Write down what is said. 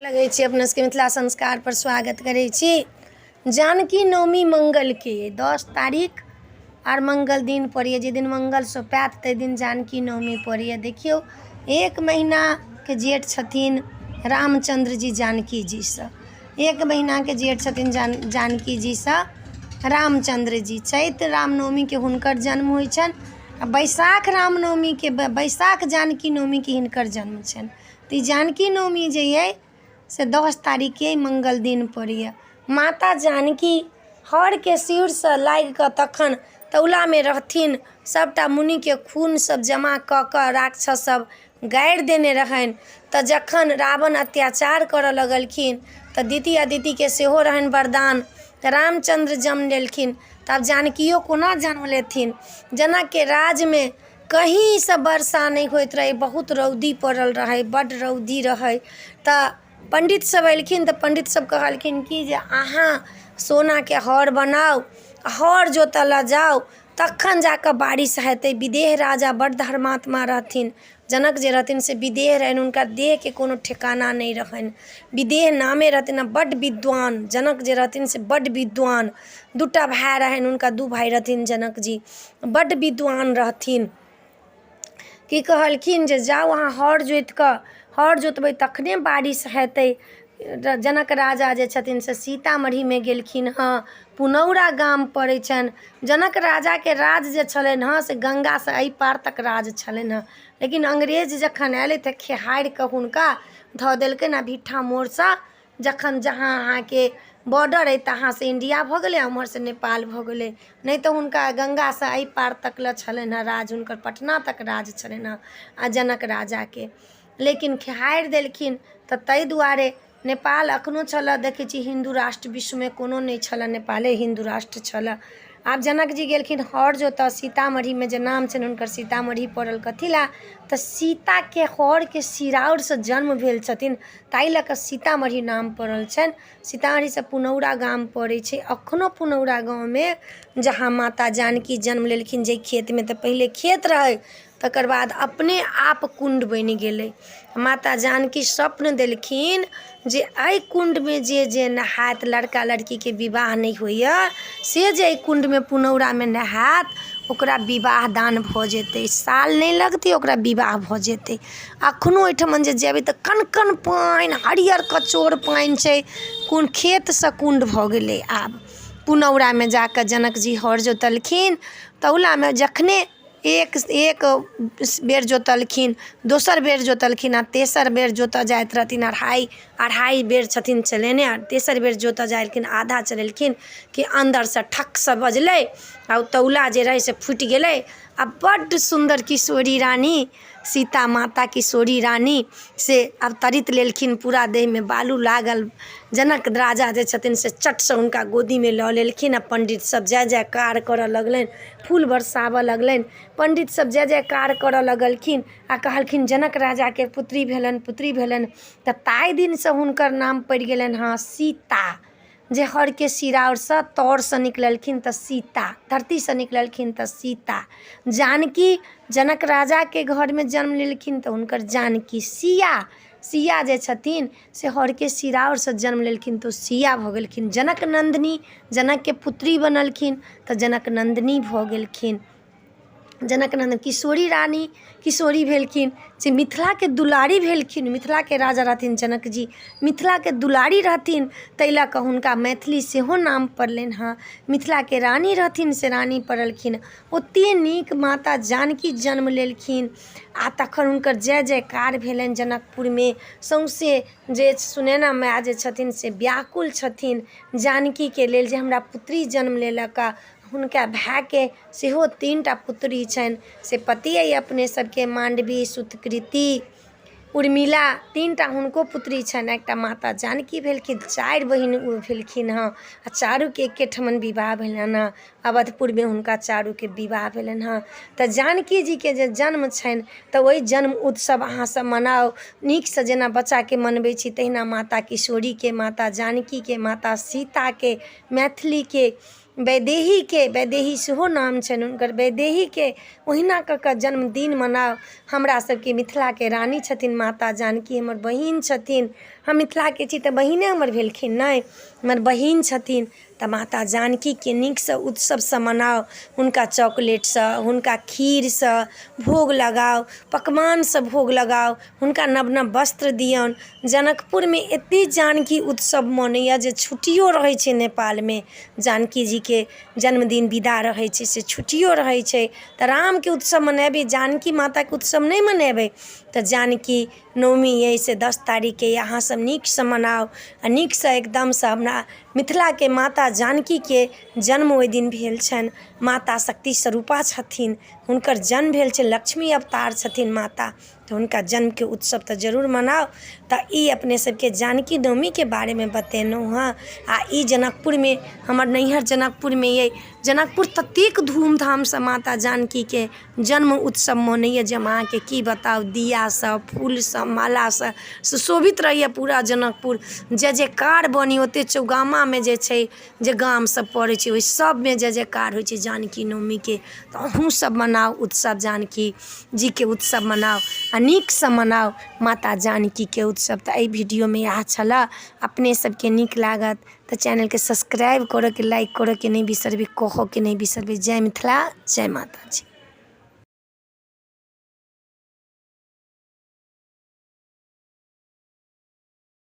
लगै छी अपना सबके मिथिला संस्कार पर स्वागत करै छी जानकी नवमी मंगलके 10 तारीख आर मंगल दिन पड़ैए जाहि दिन मंगल सोपायत ताहि दिन जानकी नवमी पड़ैए। देखियौ एक महीनाके जेठ छथिन रामचंद्र जी जानकी जीसँ, एक महीनाके जेठ छथिन जानकी जीसँ रामचंद्र जी। चैत रामनवमीके हुनकर जन्म होइ छनि आ बैसाख रामनवमीके बैसाख जानकी नवमीके हिनकर जन्म छनि। तऽ ई जानकी नवमी जे अइ से 10 तारीखके मंगल दिन पड़ैए। माता जानकी हरके सिरसँ लागिकऽ तखन तौलामे रहथिन, सबटा मुनिके खून सब जमा कऽ कऽ राक्षस सब गाड़ि देने रहनि। तऽ जखन रावण अत्याचार करऽ लगलखिन तऽ दीदी अदितिके सेहो रहनि वरदान, तऽ रामचन्द्र जन्म लेलखिन। तऽ आब जानकियो कोना जन्म लेथिन? जनकके राजमे कहींसँ वर्षा नहि होइत रहै, बहुत रौदी पड़ल रहै, बड्ड रौदी रहै। तऽ पण्डित सब अयलखिन तऽ पण्डित सब कहलखिन कि जे अहाँ सोनाके हर बनाउ, हर जोतऽ लए जाउ, तखन जाकऽ बारिश हेतै। विदेह राजा बड्ड धर्मात्मा रहथिन, जनक जे रहथिन से विदेह रहनि, हुनका देहके कोनो ठेकाना नहि रहनि, विदेह नामे रहथिन। आओर बड्ड विद्वान जनक जे रहथिन से बड्ड विद्वान, 2टा भाय रहनि हुनका, 2 भाय रहथिन जनक जी, बड्ड विद्वान रहथिन। की कहलखिन जे जाउ अहाँ हर जोति कऽ, हर जोतबै तखने बारिश हेतै। जनक राजा जे छथिन से सीतामढ़ीमे गेलखिन हँ, पुनौरा गाम पड़ै छनि। जनक राजाके राज जे छलनि हँ से गङ्गासँ एहि पार तक राज छलनि हँ, लेकिन अंग्रेज जखन अयलै तऽ खेहारि कऽ हुनका धऽ देलकनि आ भिट्ठा मोड़सँ जखन जहाँ अहाँके बॉर्डर अइ तहाँसँ इंडिया भऽ गेलै आओर उम्हरसँ नेपाल भऽ गेलै। नहि तऽ हुनका गङ्गासँ एहि पार तक लए छलनि हँ राज, हुनकर पटना तक राज छलनि हँ आओर जनक राजाके, लेकिन खेहारि देलखिन। तऽ ताहि दुआरे नेपाल एखनो छलऽ, देखै छी हिन्दू राष्ट्र विश्वमे कोनो नहि छलऽ, नेपाले हिन्दू राष्ट्र छलऽ। आब जनक जी गेलखिन हर जोतऽ सीतामढ़ीमे, जे नाम छनि हुनकर सीतामढ़ी पड़ल। कथी लए? तऽ सीताके हरके सिराउरसँ जन्म भेल छथिन, ताहि लऽ कऽ सीतामढ़ी नाम पड़ल छनि। सीतामढ़ीसँ पुनौरा गाम पड़ै छै। एखनो पुनौरा गाँवमे जहाँ माता जानकी जन्म लेलखिन जाहि खेतमे, तऽ पहिले खेत रहै, तकर बाद अपने आप कुण्ड बनि गेलै। माता जानकी स्वप्न देलखिन जे एहि कुण्डमे जे जे नहायत, लड़का लड़कीके विवाह नहि होइए से जे एहि कुण्डमे पुनौरामे नहायत ओकरा विवाह दान भऽ जेतै, साल नहि लगतै ओकरा विवाह भऽ जेतै। एखनो ओहिठमन जे जेबै तऽ कन कन पानि, हरियर कचोर पानि छै, कोन खेतसँ कुण्ड भऽ गेलै। आब पुनौरामे जा कऽ जनक जी हर जोतलखिन, तौलामे जखने एक एक बेर जोतलखिन, दोसर बेर जोतलखिन आओर तेसर बेर जोतऽ जाइत रहथिन, अढ़ाइ अढ़ाइ बेर छथिन चलेने, आओर तेसर बेर जोतऽ जाइलखिन, आधा चलेलखिन कि अन्दरसँ ठकसँ बजलै आओर ओ तौला जे रहै से फुटि गेलै। आओर बड्ड सुन्दर किशोरी रानी सीता माता किशोरी रानी से अवतरित लेलखिन, पूरा देहमे बालू लागल। जनक राजा जे छथिन से चटसँ हुनका गोदीमे लऽ लेलखिन आओर पण्डित सब जय जयकार करऽ लगलनि, फूल बरसाबऽ लगलनि, पण्डित सब जय जयकार करऽ लगलखिन आओर कहलखिन जनक राजाके पुत्री भेलनि, पुत्री भेलनि। तऽ ताहि दिनसँ हुनकर नाम पड़ि गेलनि हँ सीता, जे हरके सिराउरसँ तरसँ निकललखिन तऽ सीता, धरतीसँ निकललखिन तऽ सीता। जानकी जनक राजाके घरमे जन्म लेलखिन तऽ हुनकर जानकी सिया, सिया जे छथिन से हरके सिराउरसँ जन्म लेलखिन तऽ ओ सिया भऽ गेलखिन। जनक नन्दिनी जनकके पुत्री बनलखिन तऽ जनक नन्दिनी भऽ गेलखिन। जनक नन्दन किशोरी रानी किशोरी भेलखिन से मिथिलाके दुलारी भेलखिन। मिथिलाके राजा रहथिन जनक जी, मिथिलाके दुलारी रहथिन, ताहि लऽ कऽ हुनका मैथिली सेहो नाम पड़लनि हँ। मिथिलाके रानी रहथिन से रानी पड़लखिन। ओतेक नीक माता जानकी जन्म लेलखिन आओर तखन हुनकर जय जयकार भेलनि जनकपुरमे। सौँसे जे सुनयना माय जे छथिन से व्याकुल छथिन जानकीके लेल जे हमरा पुत्री जन्म लेलक। हुनका भायके सेहो 3टा पुत्री छनि, से पते अइ अपने सबके, माण्डवी, सुतकृति, उर्मिला, 3टा हुनको पुत्री छनि। एकटा माता जानकी भेलखिन, 4 बहिन ओ भेलखिन हँ आओर चारूके एके ठमन विवाह भेलनि हँ। अवधपुरमे हुनका चारूके विवाह भेलनि हँ। तऽ जानकी जीके जे जन्म छनि तऽ ओहि जन्म उत्सव अहाँ सब मनाउ नीकसँ, जेना बच्चाके मनबै छी तहिना माता किशोरीके, माता जानकीके, माता सीताके, मैथिलीके, वैदेहीके, वैदेही सेहो नाम छनि हुनकर, वैदेहीके ओहिना कऽ कऽ जन्मदिन मनाउ। हमरा सबके मिथिलाके रानी छथिन माता जानकी, हमर बहिन छथिन। हम मिथिलाके छी तऽ बहिने हमर भेलखिन ने, हमर बहिन छथिन। तऽ माता जानकीके नीकसँ उत्सवसँ मनाउ, हुनका चॉकलेटसँ, हुनका खीरसँ भोग लगाउ, पकवानसँ भोग लगाउ, हुनका नव नव वस्त्र दियौन। जनकपुरमे एतेक जानकी उत्सव मनैए जे छुट्टियो रहै छै। नेपालमे जानकी जीके जन्मदिन विदा रहै छै, से छुट्टियो रहै छै। तऽ रामके उत्सव मनेबै, जानकी माताके उत्सव नहि मनेबै? तऽ जानकी नवमी अइ से 10 तारीखके अहाँसभ नीकसँ मनाउ आ नीकसँ एकदमसँ। हमरा मिथिलाके माता जानकीके जन्म ओहि दिन भेल छनि। माता शक्ति स्वरूपा छथिन, हुनकर जन्म भेल छै, लक्ष्मी अवतार छथिन माता, तऽ हुनका जन्मके उत्सव तऽ जरूर मनाउ। तऽ ई अपने सबके जानकी नवमीके बारेमे बतेलहुँ हँ। आ ई जनकपुरमे, हमर नैहर जनकपुरमे अइ। जनकपुर ततेक धूमधामसँ माता जानकीके जन्म उत्सव मनैए जे हम अहाँके की बताउ। दियासँ, फूलसँ, मालासँ सुशोभित रहैए पूरा जनकपुर। जय जयकार बनी ओतेक चौगामामे जे छै, जे गाम सब पड़ै छै, ओहि सबमे जय जयकार होइ छै जानकी नवमीके। तऽ अहूँ सब मनाउ उत्सव, जानकी जीके उत्सव मनाउ आ नीकसँ मनाउ माता जानकीके उत्सव। तऽ एहि वीडियोमे इएह छलऽ। अपने सबके नीक लागत तऽ चैनलके सब्सक्राइब करऽके, लाइक करऽके नहि बिसरबै, कहऽके नहि बिसरबै। जय मिथिला, जय माता जी।